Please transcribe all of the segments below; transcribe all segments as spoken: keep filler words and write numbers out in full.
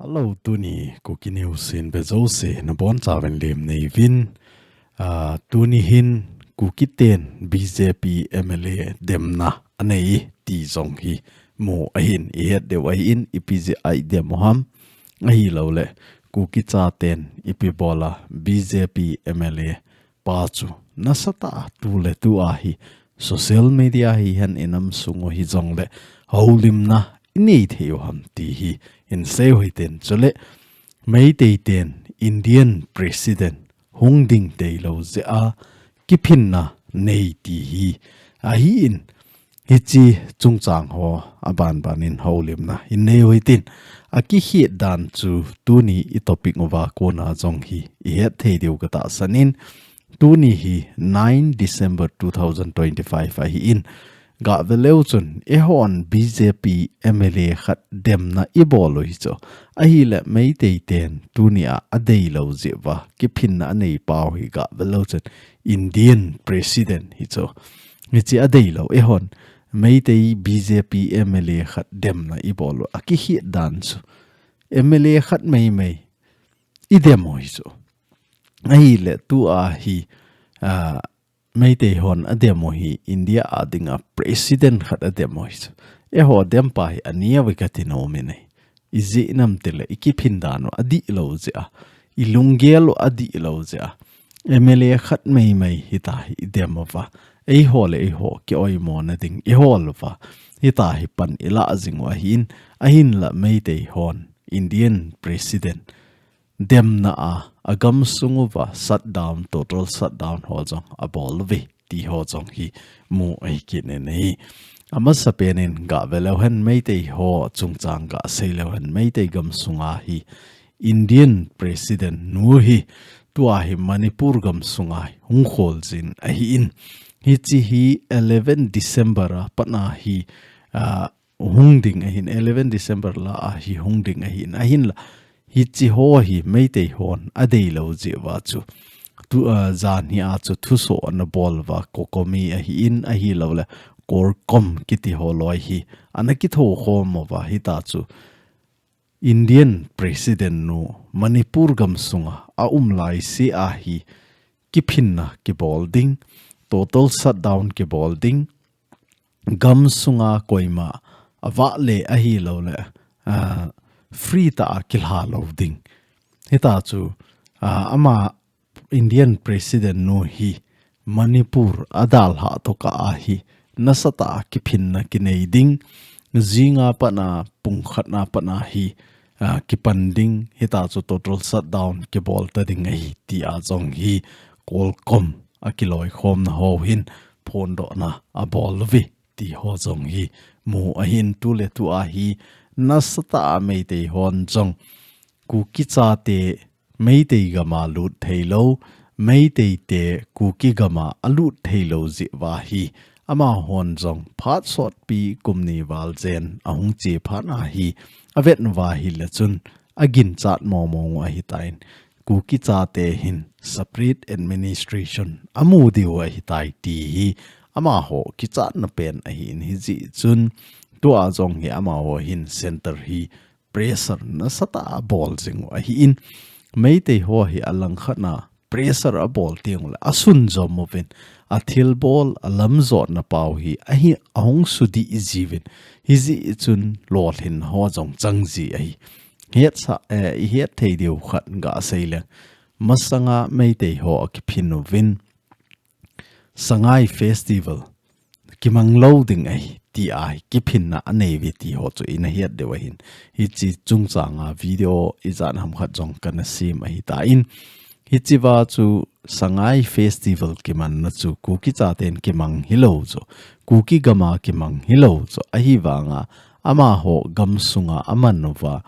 Hello, tuni Kuki News in vejouse nabonchauvin lemna neiyuvin. Ah, tuni hin Kuki ten B J P M L A demna anei ti jong hi mu ahin, ihet diu ahin, ipi jeh a idem u ham. Ahilouleh Kuki chaten ipi bola B J P M L A pa chu nasatah a tuletu a hi social media hihen inam sung u hijongleh houlimna inei thei u ham ti hi inseiu hitin. Chuleh Meitei ten Indian President hung ding deilou jeh a kiphinna nei ti hi ahin, hiche chungchang ho abanbanin houlimna inei u hitin. Akikhet dan chu tuni itopic uva kona jong hi ihet thei diu katahsan in, tuni hi nine December two thousand twenty-five ahin, gah veleu chun eihon B J P M L A khat demna ibol u hichu, ahileh Meitei ten tuni a adeilou jeh uva kiphinna anei pau hi gah veleu chun Indian President hichu, hiche adeilou, eihon Meitei B J P M L A khat demna ibol u, akikhet dan chu M L A khat meimei idem u hichu. Ahileh tua hi, ah, Meitei hon adem u hi India a dinga President khat adem u hichu. Eiho dempa hi aneo ve kati nom in ahi. Ijeh inem tileh ikiphin dan u adihlou jeh a, ilunggel u adihlou jeh a, M L A khat meimei hitia hi idem uva, eiho le eiho kioimona ding ihol uva, hitia hi pan ilah jing u ahin, ahinlah Meitei hon Indian President demna a, agamsung uva shutdown, total shutdown ho jong abol uve ti ho jong hi mu ahi kit in ahi. Amasapen in gah veleu hen, Meitei ho chungchang gah seileu hen, Meitei gamsunga hi Indian President nu hi tua hi Manipur gamsunga hung kholjin ahin, hiche hi eleven December a pat a hi, ah, hung ding ahin, eleven December lah a hi hung ding ahin, ahinlah hiche ho hi Meitei hon adeilou jeh uva chu, tu, ah, janhi a chu thusoh ana bol uva, COCOMI ahin, ahilouleh CORCOM kiti ho loi hi ana kithokhom uva, hitia chu Indian President nu Manipur gamsunga aum laise a hi kiphinna kibol ding, total shutdown kibol ding, gamsunga koima avah le ahilouleh, ah, free tah a kilha lou ding. Hitia chu, ah, ama Indian President nu hi Manipur adalhah tokah a hi nasatah a kiphinna kinei ding, jinga pat a pung khat a pat a hi, ah, kipan ding, hitia chu total shutdown kibol ta ding ahi tia jong hi CORCOM akiloikhomna ho hin phondohna abol uve ti ho jong hi mu ahin, tuletu a hi nasatah a Meitei hon jong Kuki chate Meitei gam a lut theilou, Meitei te Kuki gam a alut theilou jeh uva hi, amahon jong phat sotpi kum ni val jen ahung che phat a hi, avet uva ahileh chun aginchat mong mong u ahitan, Kuki chate hin separate administration amu diu ahitai ti hi amaho kichatna pen ahin, hijeh chun tua jong hi amaho hin center hi pressure nasatah a abol jing u ahin, Meitei ho hi alangkhat a pressure abol teng uleh asunjom uvin, athilbol alamjotna pau hi ahi, ahung sudih jiuvin, hijeh chun lolhin ho jong chang ji ahi. Hetsa, eh, ihet thei diu khat gah seileng, masanga Meitei ho akiphin uvin, Sangai Festival kimang lou ding ahi tia hi kiphinna anei uve ti ho chu ina het diu ahin. Hiche chungchang a video ijat ham khat jong kana sem ahitan, hichea chu Sangai Festival kimanna chu Kuki chaten kimang hilou chu, Kuki gam a kimang hilou chu, ahivanga amaho gamsunga aman uva,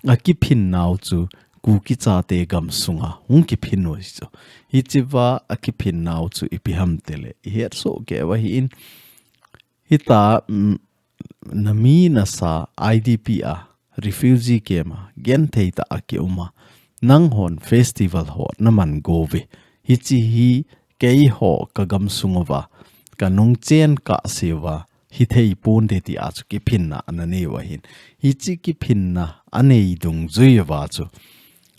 akiphin nau chu Kuki chate gamsunga hung kiphin u hichu. Hichea akiphin nau chu ipi ham tileh ihet soh kei u ahin, hitia, mm, nami nasa I D P a, refugee camp a genthei tah a kium a, nanghon festival ho naman gou uve. Hiche hi keiho kagamsung uva kanungchen kahse uva hithei ponte ti a chu kiphinna ana nei u ahin. Hiche kiphinna anei dungjui uva chu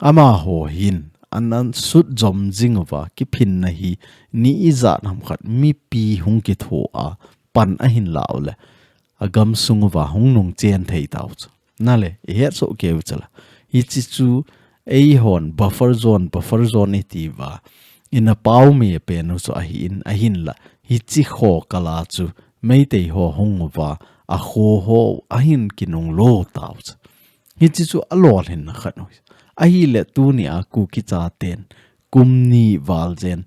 amaho hin ana sut jom jing uva, kiphinna hi ni ijat ham khat mipi hung kitho a pan ahin la u le, agamsung uva hung nungchen thei tau chu. Nale, ihet soh keu chula. Hiche chu eihon buffer zone, buffer zone iti uva ina pao mi pen u chu ahin, ahinla. Hiche kho kala chu Meitei ho hung uva, akho ho ahin kinung lo tau chu. Hiche chu alolhinna khat u. Ahile tunia Kuki chaten kum ni val jen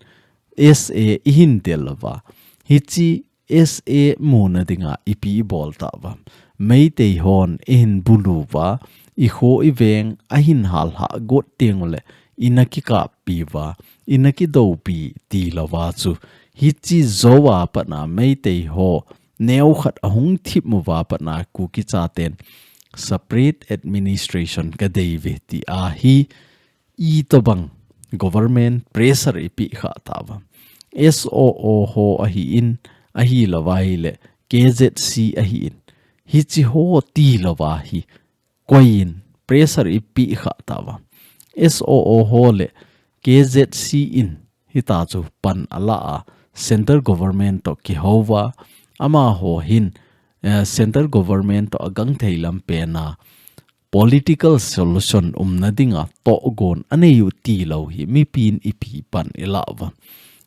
S A ihin del uva. Hiche S A muna dinga ipi ibol tauva. Meitei hon ihin bulu uva, ikho iveng ahin hal ha got teng u le, ina kikappi uva, ina kidoupi ti louva chu. Hiche jou a pat na Meitei ho neo khat ahung thip uva pat na Kuki chaten separate administration kadei uve ti ahi. Itobang government pressure ipi kha tauva. S O O ho ahin, ahilouva hile K Z C ahin. Hiche ho ti louva hi koiin pressure ipi kha tauva. S O O ho le K Z C in hita chu pan ala a, central government to kihouva, amaho hin, eh, central government to agangthei lam pen a political solution umna dinga togon anei u ti lou hi mipin ipi pan ila uva.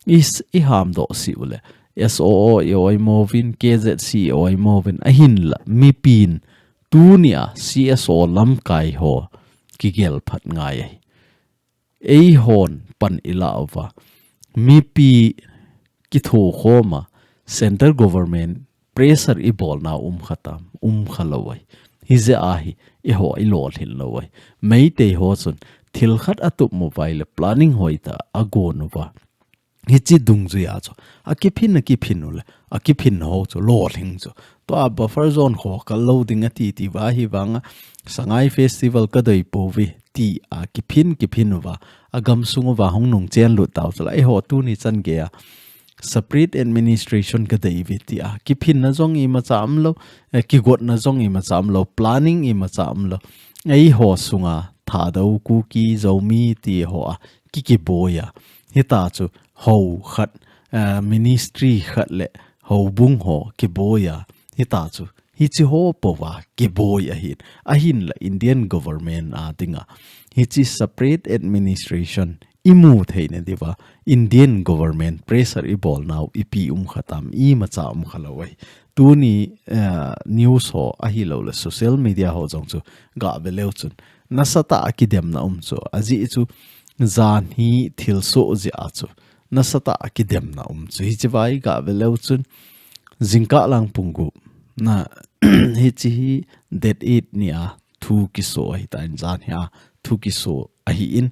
Is iham doh sih u le, S O O i oimo uvin, K Z C i oimo uvin, ahinla mipin tunia C S O lamkai ho kigel phat ngai ahi. Eihon pan ila uva. Mipi kitho khoma central government pressure ibolna um kha tam, um kha lou ahi. Hijeh a hi, eiho ilolhin lou ahi. Meitei ho chun thil khat atup uva ile planning hoitah a agon uva. Hiche dungjui a chu akiphin, akiphin u le, akiphin ho chu lolhing chu. Tua buffer zone kho kal lou ding ati ti uva hi vanga Sangai Festival kadei pouve ti a kiphin, kiphin uva, agamsung uva hung nungchen lut tau chu la, eiho tuni chan gei a separate administration kadei uve ti a kiphinna jong imacha umlou, eh, kigotna jong imacha umlou, planning imacha umlou. Eiho sunga Thadou, Kuki, Zomi ti ho a ki, kiboi a. Hita chu ho khat, eh, ministry khat le houbung ho kiboi a. Hita chu hiche ho pouva kiboi ahin. Ahinla Indian government a dinga hiche separate administration imu theina diuva Indian government pressure ibolnau ipi um kha tam, imacha um kha lou ahi. Tuni, eh, news ho ahilou le social media ho jong chu gave leu chun nasatah a kidemna um chu, ajeh chu janhi thilsoh jeh a chu nasatah a kidemna um chu. Hiche vai gave leu chun jingkah lang pung gup na hiche hi date eight ni a thu kiso ahitan, janhi a thu kiso ahin.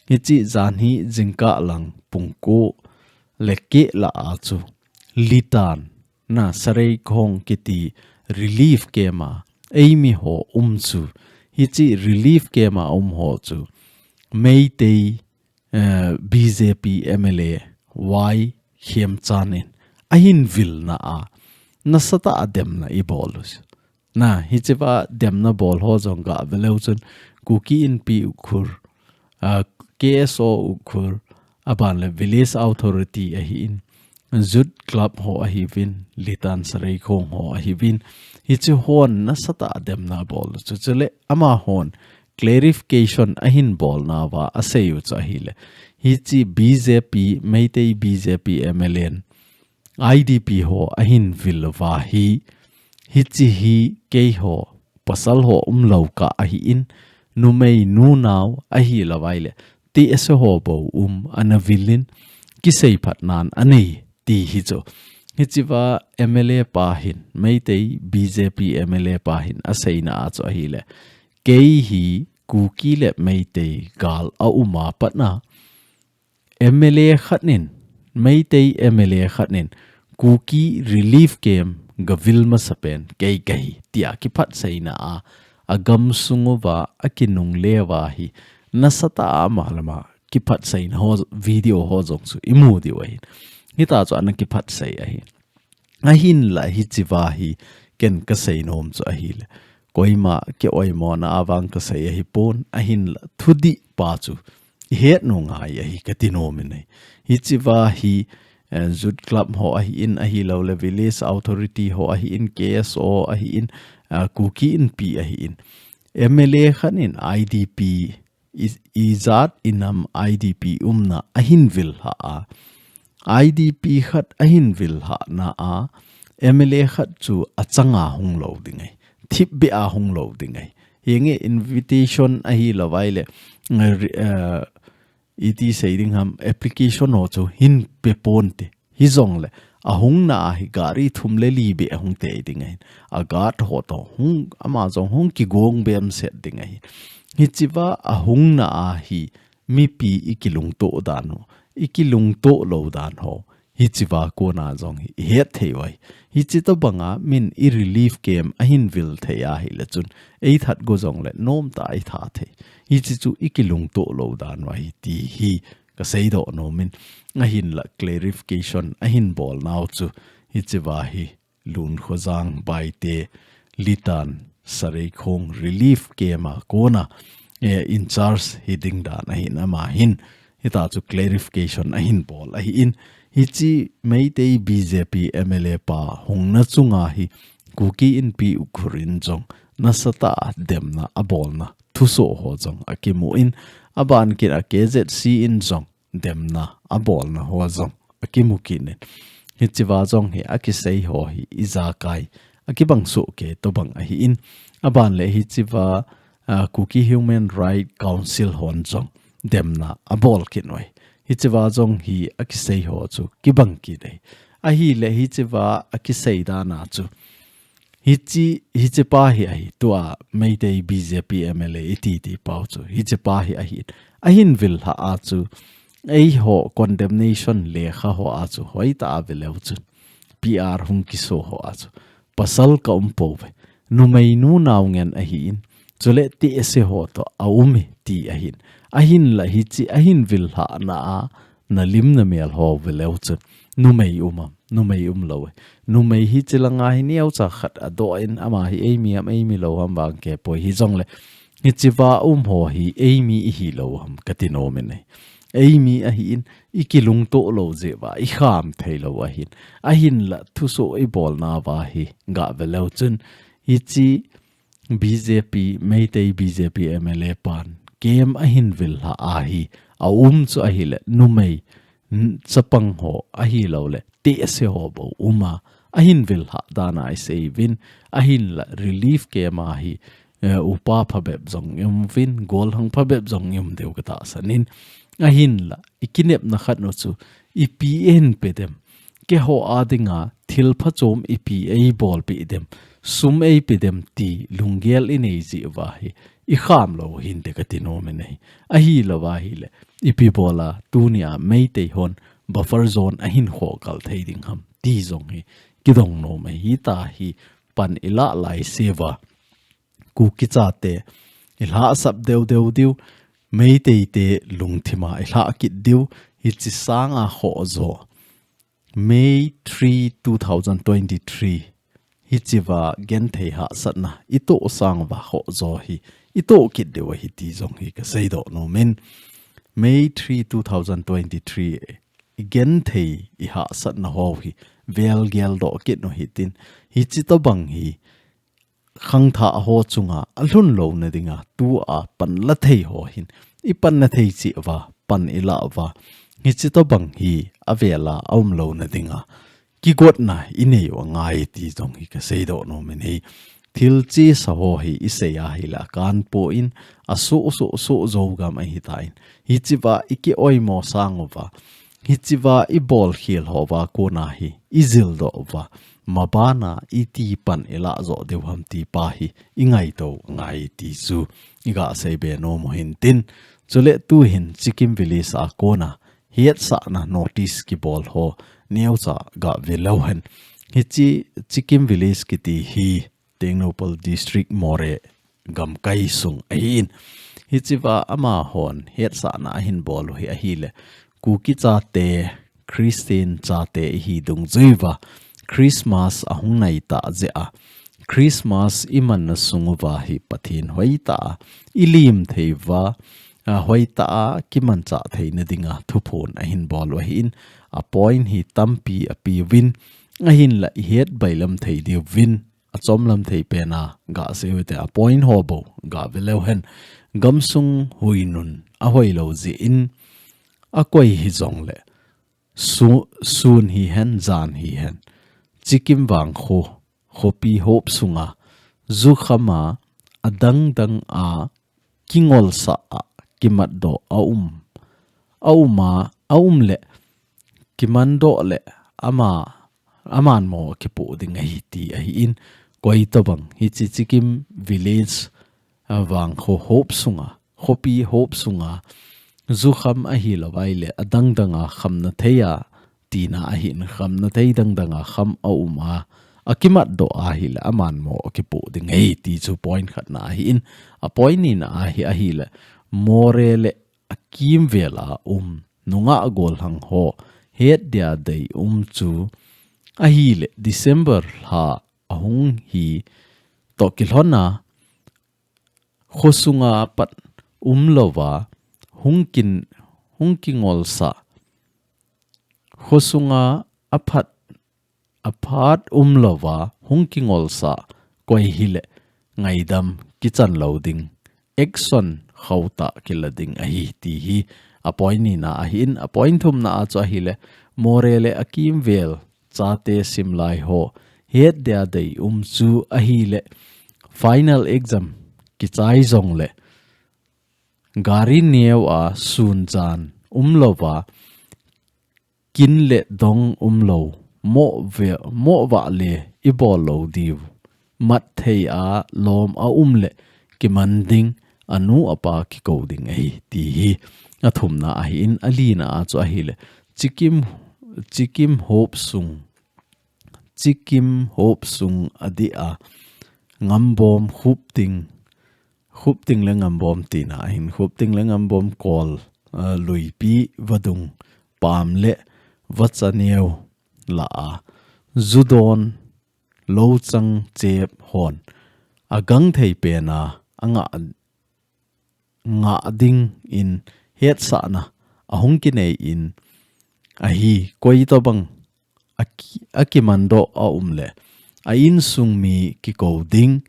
Hiche janhi jingkah lang pung ko le keh lah a chu Litan na Sareikhong kiti relief camp a eimi ho um chu, hiche relief camp a um ho chu Meitei, eh, B J P M L A Y Khemchand in ahin vilna a nasatah a demna ibol u chu. Na, hiche va demna bol ho jong gave leu chun Kuki Inpi Ukhrul, ah, K S O Ukhrul, aban le Village Authority ahin, Youth Club ho ahiuvin, Litan Sareikhong ho ahiuvin, hiche hon nasatah a demna abol u chu. Chule amahon clarification ahin bolnauva asei u chu ahile, hiche B J P, Meitei B J P M L A in I D P ho ahin vil uva hi, hiche hi keiho pasal ho umlou kah ahin, numei nunao ahilou vai le, T S A ho bou um ana vil in, kisei phatnan anei ti hi chu. Hiche va M L A pa hin, Meitei B J P M L A pa hin aseina a chu ahile, kei hi Kuki le Meitei gal a um a pat na, M L A khat in, Meitei M L A khat in, Kuki relief camp gavil masapen kei kahi, tia kiphatseina a, agamsung uva akinungle uva hi, nasatah a ama le ama kiphatseina ho, video ho jong chu imu diu ahi. Hita chu ana kiphatsei ahi. Ahinla hichea hi ken kasei nom chu ahile, koima kioimona a vang kasei ahipon, ahinla thudih pa chu ihet u ngai ahi kati nom in ahi. Hichea hi, eh, Youth Club ho ahin, ahilouleh Village Authority ho ahin, K S O ahin, ah, Kuki Inpi ahin. M L A khat in I D P, i, ijat inam I D P umna ahin vil lha a. I D P khat ahin vil lhana a, M L A khat chu achanga hung lou ding ahi. Thipbeh a hung lou ding ahi. Hinge invitation ahilou vaile, eh, ri-, eh, iti sei ding ham, application ho chu hin pe ponte. Hijongle, ahungna a hi gari thum le li beh ahung tei ding ahin. A guard ho toh, hung, ama jong hung kigong bem set ding ahin. Hichea ahungna a hi mipi ikilungto dan ho, ikilungto lou dan ho. Hichea kona jong hi ihet thei u ahi. Hiche tobanga min i relief camp ahin vil thei ahile chun, eithat go jongle nomtah a itha thei. Hiche chu ikilungto lou dan u ahi ti hi kasei doh nom in, ahinla clarification ahin bol nau chu hichea hi Lunkhojang, Baite, Litan, Sareikhong relief camp a kona, eh, in charge hiding dan ahin ama hin, hita chu clarification ahin bol ahin, hiche Meitei B J P M L A pa hungna chunga hi Kuki Inpi Ukhrul in jong nasatah a demna abolna thusoh ho jong akimu in, aban kit a K Z C in jong demna abolna ho jong akimu kit in. Hichea jong hi akisei ho hi ijakai akibang soh kei tobang ahin, aban le hichea, ah, Kuki Human Rights Council hon jong demna abol kit u ahi. Hichea jong hi akisei ho chu kibang kit ahi. Ahile hichea akisei dan a chu, hiche, hiche pa hi ahi, tua Meitei B J P M L A iti ti pau chu, hiche pa hi ahi. Ahin vil lha a chu, eiho condemnation lekha ho a chu, hoitah a ve leu chun, P R hung kiso ho a chu, pasal ka um pouve. Numei nu nau ngen ahin, chule tehse ho toh aum e ti ahin. Ahinla hiche, ahin vil lhana a, na lim na mel ho ve leu chun, numei um am, numei um lou e. Numei hiche langa hi neocha khat adoh in, ama hi eimi am, eimi lou am vang kei poi, hijongle hichea um ho hi eimi ihi lou ham kati nom in ahi. Eimi ahin, ikilungto lou jeh uva ikham thei lou ahin. Ahinla thusoh ibolna uva hi ga ve leu chun, hiche B J P, Meitei B J P M L A pan camp ahin vil lha a hi, aum chu ahile, numei, n-, chapang ho ahilouleh tehse ho bou um a, ahin vil lha dan a isei uvin, ahinla relief camp a hi, eh, upa phabep jong i um uvin, gollhang phabep jong i um diu ka tahsan in, ahinla ikinepna khat nu chu ipi eihin pe dem, keiho a dinga thil phachom ipi eibolpeh dem, sum eipe dem ti lunggel inei jeh uva hi, ikham lou hinte kati nom in ahi. Ahilou va ahile, ipi bol a tunia Meitei hon buffer zone ahin khoh kal thei ding ham ti jong hi kidong nom ahi. Hita hi pan ilah lai seuva, Kuki chate ilhahsap deu deu diu, Meitei te lungthima ilhah kit diu, hiche sanga khoh jo, May three, two thousand twenty-three, hichea genthei hahsatna itoh sang uva khoh jo hi itoh kit diu ahi ti jong hi kasei doh nom in, May three, two thousand twenty-three, igenthei ihahsatna ho hi velgel doh kit u hitin, hiche tobang hi khangthah ho chunga alhun louna dinga tua panla thei ho hin, ipanna thei cheh uva pan ilah uva, hiche tobang hi avela aum louna dinga kigotna inei u angai ti jong hi kasei doh nom in ahi. Thil chesa ho hi isei ahile akan poi, asoh soh soh jou gam ahitan, hichea ikioimo sang uva, hichea ibolkhel ho uva kona hi ijil doh uva, mabana iti pan ilah jo diu ham ti pa hi ingaito angai ti chu iga seibe nom u hintin. Chule tuhin Chikim Village a kona hetsahna notice kibol ho neocha ga ve leu hen. Hiche Chikim Village kiti hi Tengnoupal District, Moreh gamkai sung ahin. Hichea amahon hetsahna ahin bol u hi ahile, Kuki chate, Christian chate ihi dungjui uva, Christmas ahung nai ta jeh a, Christmas imanna sung uva hi Pathen hoitah a ilim thei uva, a, hoitah a kimanchah theina dinga thuphon ahin bol u ahin, a point hi tampi apeuvin, ahinla ihet bailam thei diuvin, achomlam thei pen a gasei u hite, a point ho bou gave leu hen, gamsung huinun ahoilou jeh in, akoi hijongle, su-, sun hihen, jan hihen, Chikim vangkho, khopi hop sunga, jukham a, adang dang a, kingolsah a, kimatdoh a um, a um a, a um le, kimandoh le, ama, amanmo kipoh ding ahi ti ahin, koi tobang hiche Chikim village, a, vangkho hop sunga, khopi hop sunga, jukham ahilou vai le, adang dang a khamna thei a, tina ahin, khamna thei dang dang a kham a um a, akimatdoh ahile, amanmo akipoh ding ahi ti chu point khatna ahin, a point nina ahi, ahile, Moreh le akimvel a um, nungah gollhang ho, het dia dei um chu, ahile, December lha ahung hi, toh kilhon a, khosunga pat umlouva, hung kin, hung kingolsah, khosunga aphat, aphat umlouva, hung kingolsah, koi hile, ngaidam kichan lou ding, action khauhtah kila ding ahi, ti hi, a point nina ahin, a point thumna a chu ahile, Moreh le akimvel, chate simlai ho, het dia dei um chu ahile, final exam kichai jongle, gari neo a sun jan umlouva, kin le dong umlou, moh ve, moh vah le ibol lou diu, mat thei a lom a um le, kiman ding, anu apa kikou ding ahi, ti hi, athumna ahin, alina a chu ahile, Chikim, Chikim hop sung, Chikim hop sung adeh a, Ngambom Khupting, Khupting le Ngambom tina ahin, Khupting le Ngambom kol, a, luipi vadung, pam le vacha neo lah a, judon louchang chep hon, agang thei pen a, angah, ngah ding in hetsahna, ahung kinei in ahi, koi tobang aki-, akimandoh a um le, a insung mi kikou ding,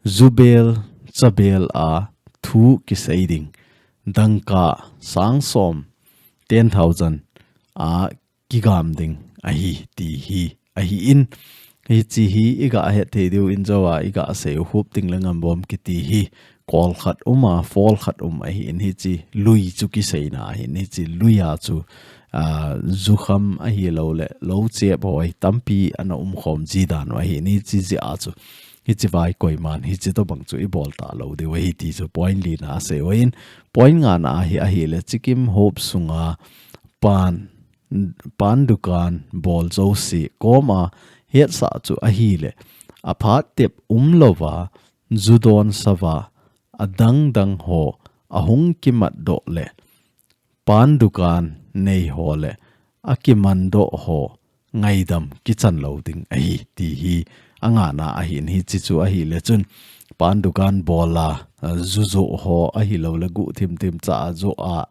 jubel, chabel a thu kisei ding, dangka sang som, ten thousand a kigam ding ahi, ti hi ahin, hiche hi iga het thei diu in jou a, iga sei u Khupting le Ngambom kiti hi, kol khat um a, fall khat um ahin, hiche lui chu kiseina ahin, hiche lui a chu, a, jukham ahilou le, lou chep ho hi tampi ana umkhom ji dan u ahin, hiche jeh a chu, hiche vai koiman, hiche tobang chu ibol talou diu ahi ti chu point lina asei u ahin, point ngana ahi, ahile, Chikim hop sunga pan, pan dukan bol jouse koma hetsah chu ahile, aphat tep umlouva, judon sava, adang dang ho, ahung kimatdoh le, pan dukan nei ho le, akimandoh ho, ngaidam kichan lou ding ahi, ti hi, angana ahin, hiche chu ahile chun, pan dukan bol a, a, ju joh ho ahilou le, guh thim thim cha a joh a,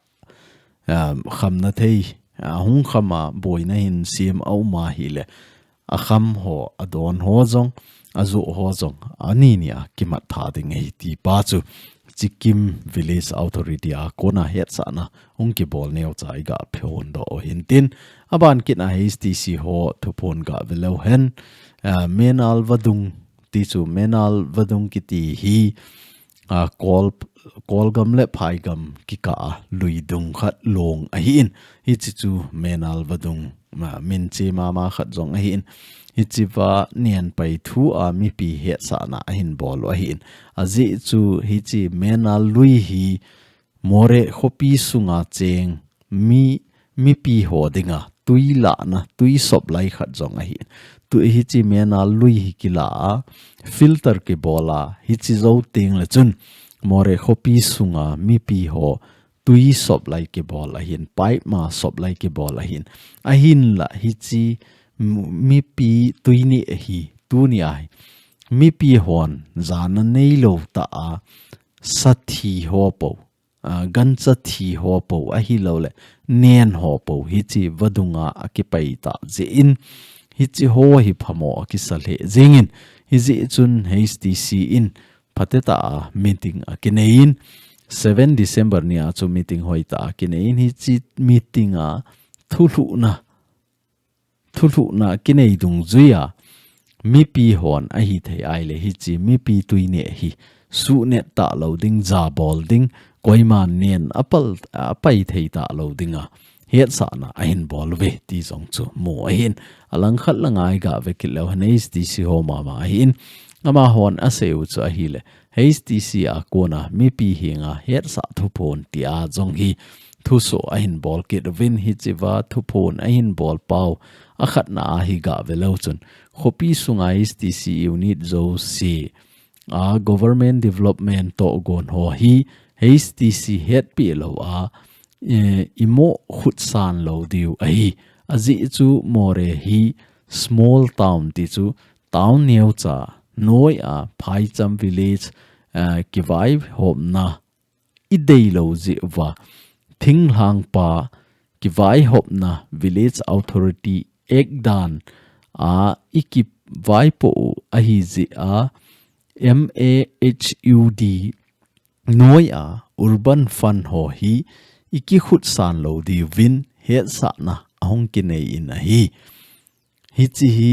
a, khamna thei, a, hung kham a, boina hin sem a um ahile, akham ho, adon ho jong, ajoh ho jong, ani ni a kimat tha ding ahi ti pa chu, Chikim Village Authority a kona hetsahna hung kibol neocha iga phondoh u hintin, aban kit a H T C ho thuphon gave leu hen, a, Menal vadung, ti chu Menal vadung kiti hi, a, Kol, Kolgam le Phaigam kikah a luidung khat long ahin, hiche chu Menal vadung, a, min che mama khat jong ahin, hiche va nenpai thu a mipi hetsahna ahin bol u ahin, ajeh chu hiche Menal lui hi Moreh khopi sunga cheng mi, mipi ho dinga tui lahna, tui sop lai khat jong ahi. Tu hiche Menal lui hi kila a, filter kibol a, hiche jou teng le chun, Moreh khopi sunga mipi ho tui sop lai kibol ahin, pipe ma sop lai kibol ahin. Ahinla hiche mipi tuineh hi, tunia hi, mipi hon jana neilou tah a, sathi ho pou, a, gancha thi ho pou ahilouleh, nen ho pou, hichi vadunga akipai tah jeh in, hichi ho hi phamo akisa lheh jingin, hijeh chun H T C in, phatetah a meeting akinei in, seven December nia chu meeting hoitah a kinei in, hichi meeting a thulhuhna, thulhuhna kinei dungjuia, mipi hon ahithei ahileh hichi mipi tuineh hi, suhnet talou ding, jabol ding, koiman nen apal, apai thei talou dinga, hetsahna ahin bol uve ti jong chu mu ahin, alangkhat langa iga vekit leu hen H T C ho mama ahin, amahon asei u chu ahileh, H T C a kona mipi henga hetsah thuphon tia jong hi thuso ahin bol kit uvin hichiva thuphon ahin bol pau akhatna ahi ga veleu chun khopi sunga H T C unit jouse a government development tohgon ho hi H T C hetpi lou a, eh, imo khutsan lou diu ahi. Ajeh chu Moreh hi small town ti chu town neocha noi a phaicham village, eh, kivaihopna ideilou jeh uva, thinglhangpa kivaihopna Village Authority Act dan a ikivaipoh u ahi jeh a, M A H U D noi a urban fund ho hi ikikhutsan lou diuvin hetsahna ahung kinei in ahi. Hichi hi,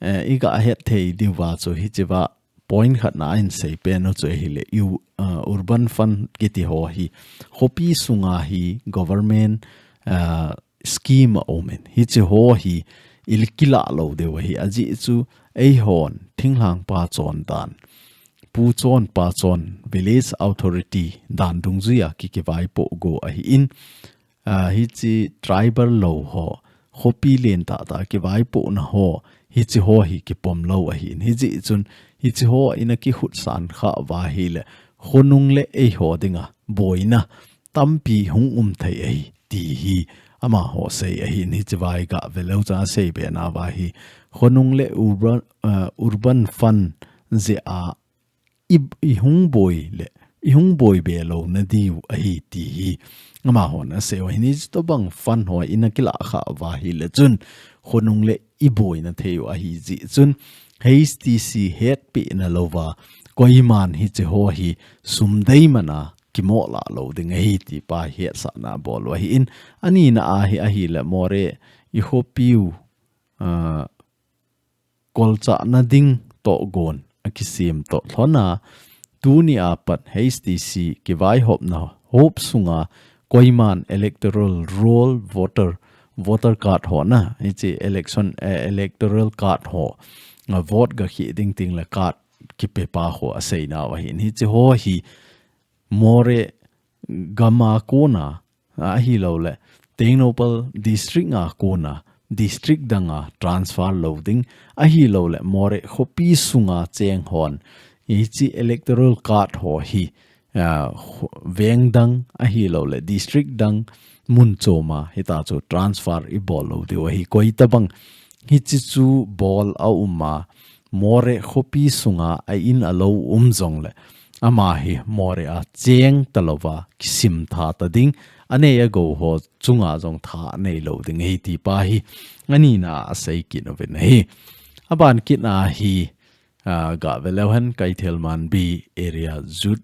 eh, iga hetthei diuva chu hichiva point khatna ahin seipen u chu ahileh, u, eh, urban fund kiti ho hi khopi sunga hi government, eh, scheme aumin. Hichi ho hi ikilah lou diu ahi. Ajeh chu eihon thinglhangpa chondan, pu chon pa chon, village authority dan dungjuia kikivaipoh go ahin, a, hichi tribal lou ho, khopi len tahtah kivaipohna ho, hichi ho hi kipom lou ahin. Hijeh chun, hichi ho ina kikhutsan khah uva ahileh, khonung le eiho dinga boina tampi hung um thei ahi, ti hi amaho sei ahin, hichiva iga veleu chun asei bena uva hi, khonung le urban, eh, urban fund jeh a i, ihung boi le, ihung boi be louna diu ahi ti hi amahon asei u ahin, hichi tobang fund ho ina kilah khah uva ahileh chun khonung le iboina thei u ahi jeh chun H T C hetpina louva koiman hichi ho hi sum deiman a kimoh lah lou ding ahi ti pa hetsahna abol u ahin, anina ahi, ahileh Moreh i khopiu, ah, kolchahna ding tohgon akisem toh lhona, tunia pat H T C kivaihopna hop sunga koiman electoral roll, voter, voter card ho na, hichi election, eh, electoral card ho, ah, vote gakhih ding tengle card kipepa ho aseina u ahin, hichi ho hi Moreh gam a kona, ahilouleh Tengnoupal district a kona, district danga transfer lou ding, ahilouleh Moreh khopi sunga cheng hon hichi electoral card ho hi, ah, kho-, veng dang ahilouleh district dang mun choma hita chu transfer ibol lou diu ahi. Koi tabang hichi chu bol aum a, Moreh khopi sunga a in alou um jongleh, ama hi Moreh a cheng talouva kisim tha ta ding, anei agou ho chunga jong tha anei lou ding ahi ti pa hi anina asei kit uvin ahi. Aban kitna hi, ah, ga veleu hen Keithelmanbi Area Youth,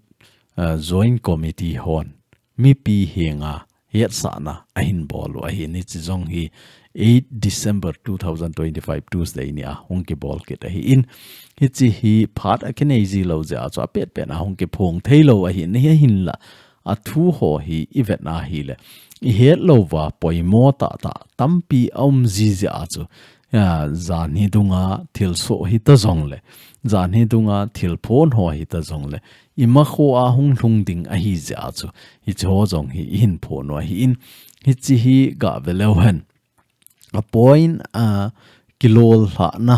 ah, Joint Committee hon mipi henga hetsahna ahin bol u ahin, hichi jong hi eight December two thousand twenty-five Tuesday nia hung kibol kit ahin, hichi hi phat akinei ji lou jeh a chu apetpet a hung kiphong thei lou ahin, ahinla athu ho hi ivet na ahileh ihet louva poimo tahtah tampi aum ji jeh a chu, ah, janhi dunga thilsoh hita jongleh, janhi dunga thilphon ho hita jongleh, imakhoa hung lhung ding ahi jeh a chu, hichi ho jong hi ihin phon u ahin, hichi hi ga veleu hen. A point, ah, kilolhahna,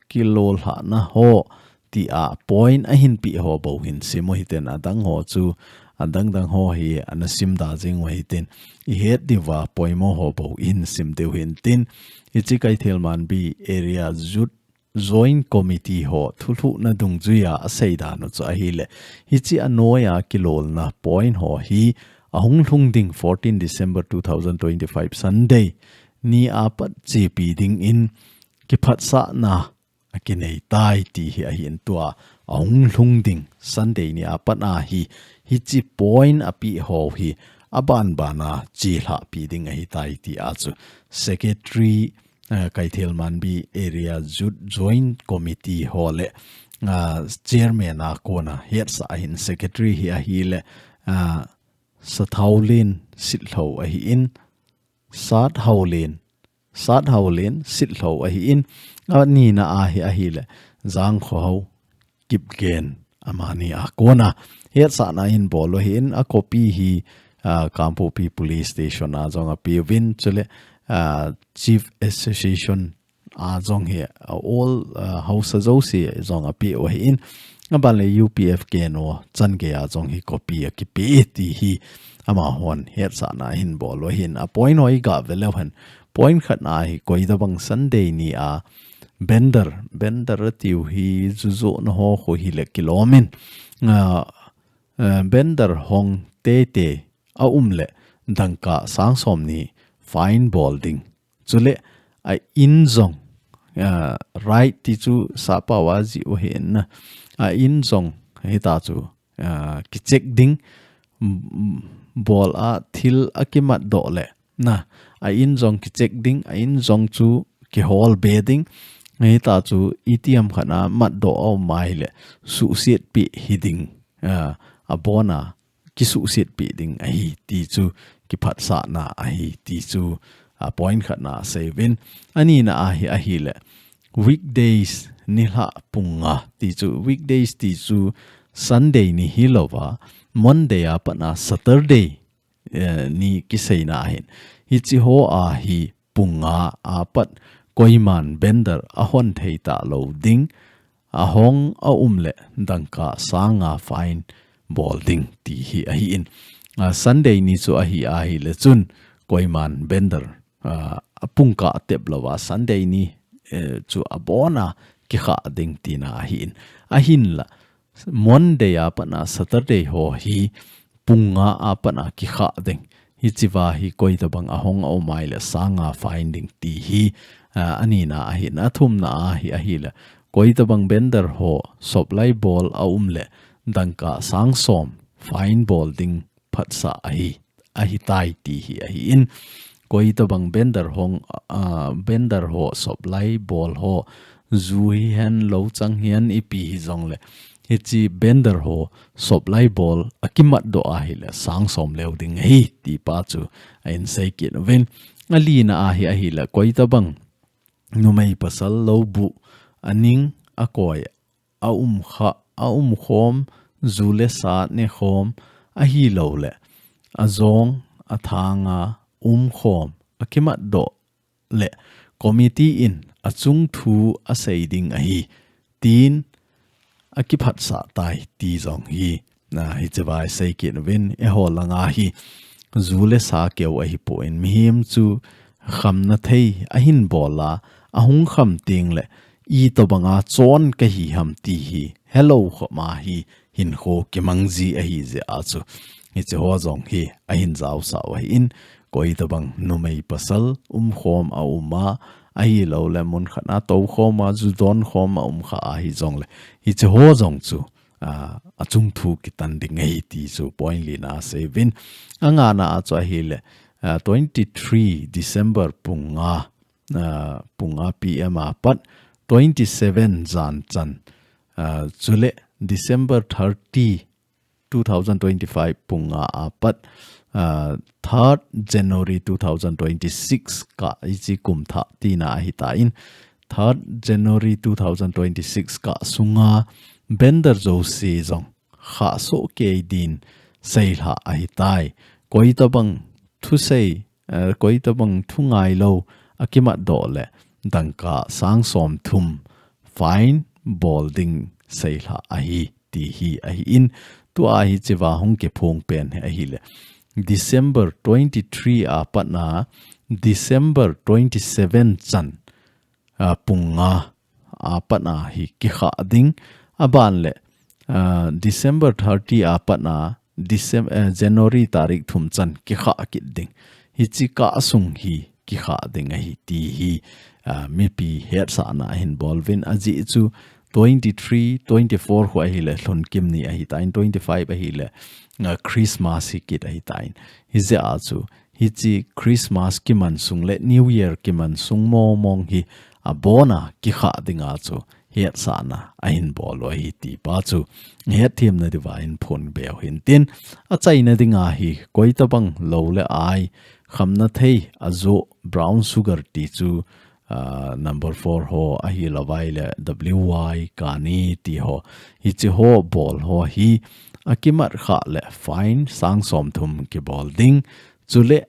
kilolhahna ho tia point ahin peh ho bou hin sim u hiten, adang ho chu, adang dang ho hi ana sim da jing u hitin, i het diuva poimo ho bou i hin sim diu hintin, hiche Kaithelmanbi Area Youth Joint Committee ho thulhuhna dungjuia asei dan u chu ahile, hiche anoiya kilolna point ho hi ahung lhung ding fourteen December two thousand twenty-five Sunday ni a pat chepi dingin kiphatsahna akinei tai ti hi ahin, tua ahung lhung ding Sunday ni a pat a hi, hiche point api ho hi aban bana chelhahpi ding ahitai ti a chu Secretary, eh, Kaithelmanbi Area Youth Joint Committee ho le, ah, Chairman a kona hetsah ahin, Secretary hi ahile, ah, Sathaolin Sitlhou ahin, Sathaolin, Sathaolin Sitlhou ahin, anina a hi ahile, Jangkhohao Kipgen, amani a kona hetsahna ahin bol u ahin, a copy hi, ah, Kangpokpi Police Station a jong apeuvin, chule, ah, Chief Association a jong hi, ah, all, ah, haosa jouse jong apeu ahin, aban le U P F K N O changei a jong hi copy akipe ti hi amahon hetsahna ahin bol u ahin, a point ho i ga ve leu hen, point khatna hi koitabang Sunday ni a Bender, Bender atiu hi jujohna ho khu hile kilomin, ah, eh, Bender hong teitei aum le dangka sang som ni fine bol ding. Chule a in jong, ah, right ti chu sappao a jih u ahin na. A in jong hita chu, ah, kicheck ding, mm, bol a thil akimat doh le na, a in jong kicheck ding, a in jong chu kihol be ding. Hita chu itiham khat a matdoh aum ahile suhsetpi hiding, ah, abona kisuhsetpi ding ahi ti chu kiphatsahna ahi ti chu, ah, point khatna aseiyuvin. Anina a hi ahile, weekdays nilhah pung nga ti chu, weekdays ti chu Sunday ni hilouva, Monday a pat a Saturday, eh, ni kiseina ahin. Hiche ho a hi pung nga a pat koiman Bender ahon thei talou ding, ahong aum le dangka sang nga fine bol ding ti hi ahin. Ah, Sunday ni chu ahi ahile chun koiman Bender, ah, apung kah tep louva Sunday ni, eh, chu abona kikhah ding tina ahin. Ahinla Monday a pat a Saturday ho hi pung nga a pat a kikhah ding. Hichea hi koitabang ahong aum ahile sang nga fine ding ti hi, ah, anina ahin. Athumna a hi ahile, koitabang Bender ho supply bol aum le dangka sang som fine bol ding phatsah ahi, ahitai ti hi ahin. Koitabang Bender hong, ah, Bender ho supply bol ho, ju hihen, louchang hihen, ipi hijongle, hiche Bender ho supply bol akimat doh ahile sang som leu ding ahi ti pa chu ahin seikit uvin. Alina a hi ahile, koitabang numei pasal loubuh aning akoi aum kha, aum khom, ju le sa ne khom ahilouleh, ajong athang a um khom akimat doh le committee in achung thu asei ding ahi, tin akiphatsah tai ti jong hi, na, hichea i seikit uvin, eiho langa hi ju le sa keu ahipon, mihem chu khamna thei ahin bol a, ahung kham tengle itobanga chon kahi ham ti hi helou khop ma hi hinkho kimang ji ahi jeh a chu, hiche ho jong hi ahin jaosah u ahin, koitobang numei pasal um khom aum a, ahilouleh mun khat a tou khom a, ju don khom a um kha ahijongle, hiche ho jong chu, ah, achung thu kitan ding ahi ti chu point lina a seiyuvin. Angana a chu ahile, ah, twenty-three December pung nga, ah, pung nga P M a pat twenty-seven jan chan, ah, chule December thirty, two thousand twenty-five pung nga a pat, ah, third January two thousand twenty-six kah, hiche kum thah tina ahitan, third January two thousand twenty-six kah sunga Bender jouse jong khahsoh kei din seilhah ahitai. Koitobang thusei, eh, koitobang thu ngailou akimat doh le dangka sang som thum fine bol ding seilhah ahi ti hi ahin, Tua hichea hung kiphong pen hi ahile December twenty-three a patna December twenty-seven chan, a, pung nga a patna hi kikha ding. Aban le, a, December thirty a patna Decem-, eh, January tarik thum chan kikha kit ding. Hichi kah sung hi kikha ding ahi ti hi, a, mipi hetsahna ahin bol uvin, ajeh chu twenty-three, twenty-four khu ahile lhunkim ni ahitan, twenty-five ahile, a, Christmas hi kit ahitan. Hijeh a chu hichi Christmas kiman sung le New Year kiman sung mong mong hi abona kikha dinga chu hetsahna ahin bol u ahi ti pa chu hetthem na diuva hin phondoh u hintin, achaina dinga hi koitabang lou le ai khamna thei ajo brown sugar ti chu, ah, number four ho ahilouleh W Y kani ti ho, hichi ho bol ho hi akimat khah le fine sang som thum kibol ding, chule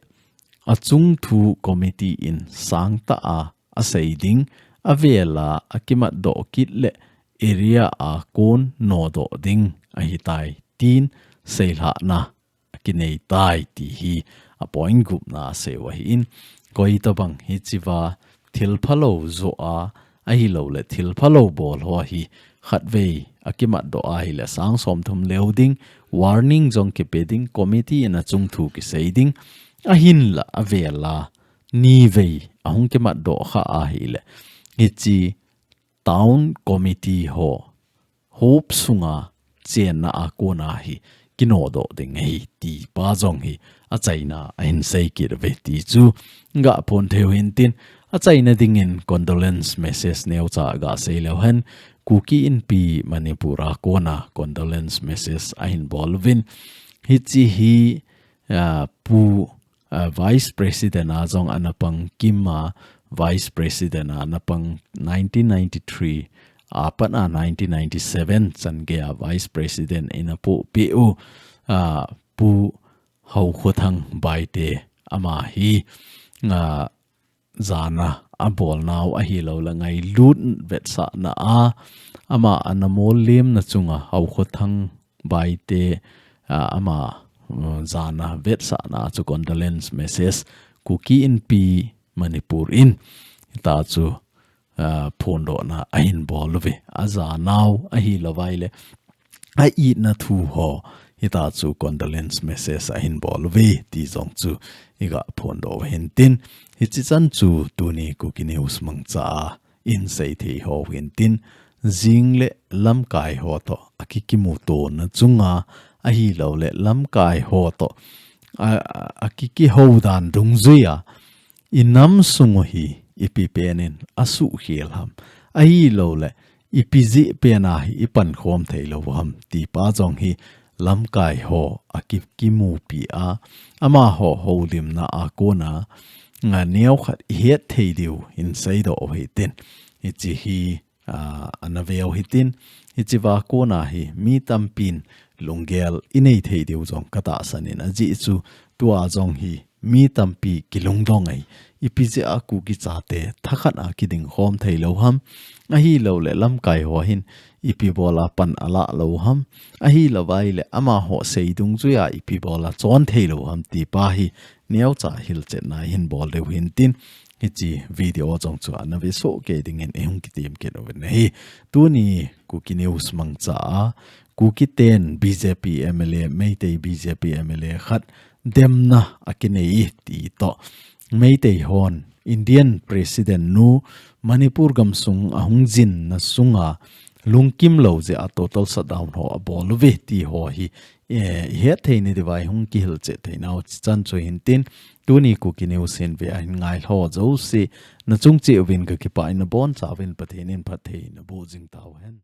achung thu committee in sangtah a asei ding, avel a akimat doh kit le area a kon nodoh ding ahitai tin seilhahna akinei tai ti hi a point gupna asei u ahin, koitabang hichea thil phalou jo a, ahilouleh thil phalou bol ho hi khatvei akimat doh ahile sang som thum leu ding, warning jong kipe ding, committee in achung thu kisei ding, ahinla avel a nivei ahung kimat doh khah ahile hichi town committee ho hop sunga chenna a kona hi kinodoh ding ahi ti pa jong hi achaina ahin sei kit uve ti chu ga phondoh thei u hintin, achaina dingin condolence message neocha ga sei leu hen, Kuki Inpi Manipur a kona condolence message ahin bol uvin, hichi hi, ah, Pu, ah, Vice President a jong ana pang, Kim a Vice President a ana pang, nineteen ninety-three a pat a nineteen ninety-seven chan gei a Vice President in apoh peh u, ah, Pu Haokhothang Baite, ama hi, ah, jana abolnau ahilouleh ngailut vetsahna a, ama ana mollimna chunga Haokhothang Baite, ah, ama, uh, jana vetsahna chu condolence message Kuki Inpi Manipur in hita chu, ah, phondohna ahin bol uve. Ajanau ahilouleh a-itna thu ho hita chu condolence message ahin bol uve ti jong chu iga phondoh u hintin, hichi chan chu tuni Kuki News mangcha a in sei thei ho hintin, jing le lamkai ho toh akikimuto na chunga ahilouleh lamkai ho toh a, a, akikihou dan dungjuia inam sung u hi ipi penin asuhkhel ham, ahilouleh ipi jeh pena hi ipankhom thei lou ham ti pa jong hi lamkai ho akikimupi a, amaho houlimna a kona, nga, neokhat ihet thei diu in seidoh u hitin, hichi hi, ah, ana veu hitin, hichea kona hi mi tampin lunggel inei thei diu jong katahsan in, ajeh chu tua jong hi mi tampi kilungdong ahi, ipi jeh a Kuki chate thakhat a kidingkhom thei lou ham, ahilouleh lamkai ho hin ipi bola pan ala lou ham, ahilouleh amaho sei dungjuia ipi bola chon thei lou ham ti pa hi neocha hilchetna hin bol diu hintin, hichi video jong chu ana vesoh kei dingin ihung kitem kit uvin ahi. Tuni Kuki News mangcha a, Kuki ten B J P M L A, Meitei B J P M L A khat demna akinei ti toh, Meitei hon Indian President nu Manipur gamsung ahung jinna sunga lungkim lou jeh a total shutdown ho abol uve ti ho hi, eh, ihet thei na diuva ihung kihilchet theinau chichan chu hintin, tuni Kuki News hin ve ahin ngai ho jouse nachung cheh uvin kakipah in, nabonchauvin Pathen in phatthei naboh jing tauhen.